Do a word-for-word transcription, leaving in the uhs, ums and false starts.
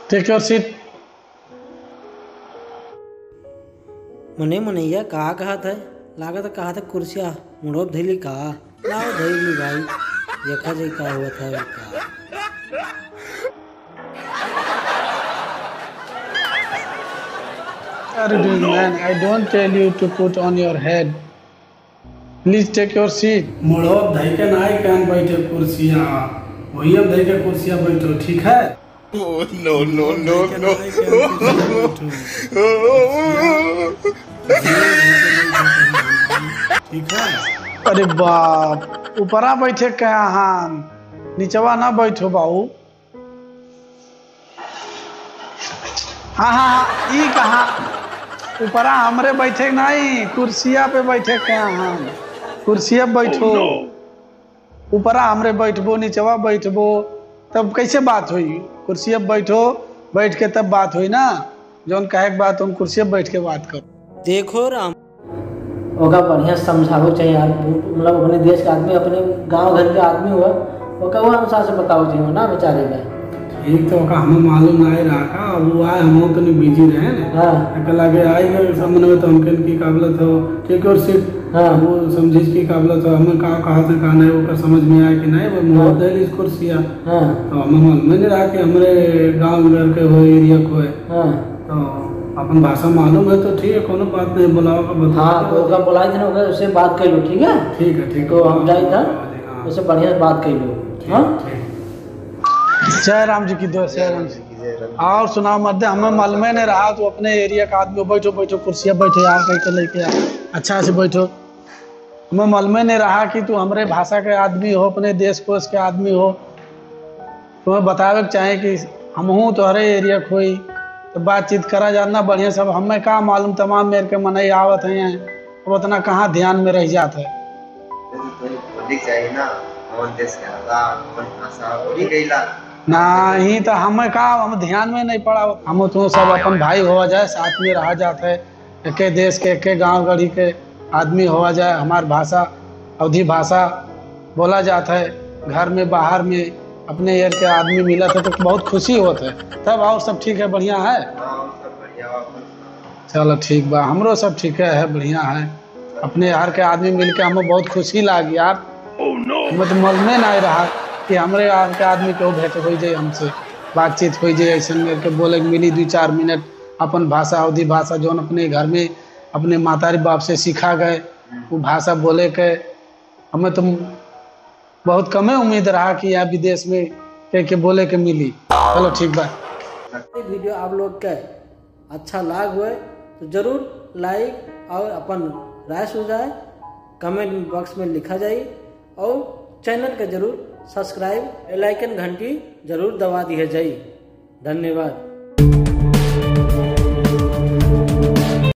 Take your seat. मने मनैया का कहत है? लागत है कहत है कुर्सिया मुड़ोप धैली का? लाओ धैली भाई, देखा जाए का होत है का। What are you doing, man? I don't tell you to put on your head. Please take your seat. मुड़ो धई के नाई कान बैठे कुर्सिया, वही हम धई के कुर्सिया बैठो, ठीक है? Oh, no, no, no, no. ठीक है? अरे बाप, ऊपरा बैठे कहाँ हम, निचवा ना बैठो बाबू। हाँ, हाँ, हाँ, ई कहाँ? ऊपरा हमरे बैठे नहीं, कुर्सिया पे बैठे के हम। कुर्सिया पे बैठो। Oh, no। ऊपरा हमरे बैठबो, निचवा बैठबो, तब कैसे बात होई? कुर्सिया पे बैठो, बैठ के तब बात होई ना। जौन कहे के बात, तुम कुर्सिया पे बैठ के बात करो। देखो राम। ओका बढ़िया समझावे के चाहिए यार, मतलब अपने देश के आदमी, अपने गांव घर के आदमी हुआ, ओका वो अनुसार से बतावे चाहिए ना बेचारे का। ठीक तो ओका हमें मालूम नहीं रहा का, अब वो आए, हम तनी बिजी रहे ना। हाँ। एक लगे आई गए सामने में तो हमके की काबलत हो, ठीक और सिर्फ हाँ। वो समझिस की काबलत हो, हमें का कहा था का नहीं, ओकर समझ में आया कि नहीं, वो हाँ। मोहब्बत है इस कुर्सिया। हाँ। तो हमें मालूम नहीं रहा कि हमरे गांव घर के हो, एरिया को है। हाँ। तो अपन भाषा मालूम है तो ठीक है, कोनो बात नहीं, बुलाओ का बता हाँ, तो ओका बुलाई देना, ओकर से बात कर लो, ठीक है? ठीक है, ठीक है। तो हम जाई था, हाँ। उससे बढ़िया बात कर लो, ठीक, हाँ? ठीक। जय राम जी की जय, जय राम जी की जय राम। और सुनाओ मर्दे, हमें मालूम ही नहीं रहा, तू अपने एरिया का आदमी हो, बैठो, बैठो, कुर्सिया बैठो यार, कह के लेके आ, अच्छा से बैठो। हमें मालूम ही नहीं रहा कि तू हमरे भाषा के आदमी हो, अपने देश कोश के आदमी हो। तुम्हें बतावे के चाहे कि हमहू तोहरे एरिया के होई, तो बातचीत करा जात ना बढ़िया सब। हमें का मालूम, तमाम मेर के मनई आवत हैं, अब उतना कहाँ ध्यान में रह जात है। बोले के चाहिए ना, कौन देश के आला, कौन भाषा, बोली गईला। नहीं, तो हमें का, हम ध्यान में नहीं पड़ा। हम तो सब अपन भाई हुआ जाए, साथ में रहा जात है। एके देश के, एके गांव गढ़ी के आदमी होवा जाए, हमार भाषा, अवधी भाषा बोला जात है, घर में, बाहर में, अपने एर के आदमी मिलत है तो बहुत खुशी होत है। तब और सब ठीक है, बढ़िया है? हाँ, और सब बढ़िया बा, अपन सुनाओ। चलो ठीक बा, हमरो सब ठीक है, बढ़िया है। अपने यार के आदमी मिलके हमें बहुत खुशी लागी यार। Oh, no! हमें तो मालूमे नहीं रहा कि हमरे यार के आदमी केहू भेंट हो जाए, हमसे बातचीत हो जाए, ऐसे करके बोले के मिली दो चार मिनट। अपन भाषा, अवधी भाषा, जौन अपने घर में अपने मातारी बाप से सीखा गए, वो भाषा बोले के हमें तो बहुत कमे उम्मीद रहा कि यहाँ विदेश में के, के बोले के मिली। चलो ठीक बा। वीडियो आप लोग के अच्छा लाग हुए तो जरूर लाइक और अपन राय सुझाव कमेंट बॉक्स में लिखा जाई और चैनल के जरूर सब्सक्राइब, बेल आइकन घंटी जरूर दबा दिया जाई। धन्यवाद।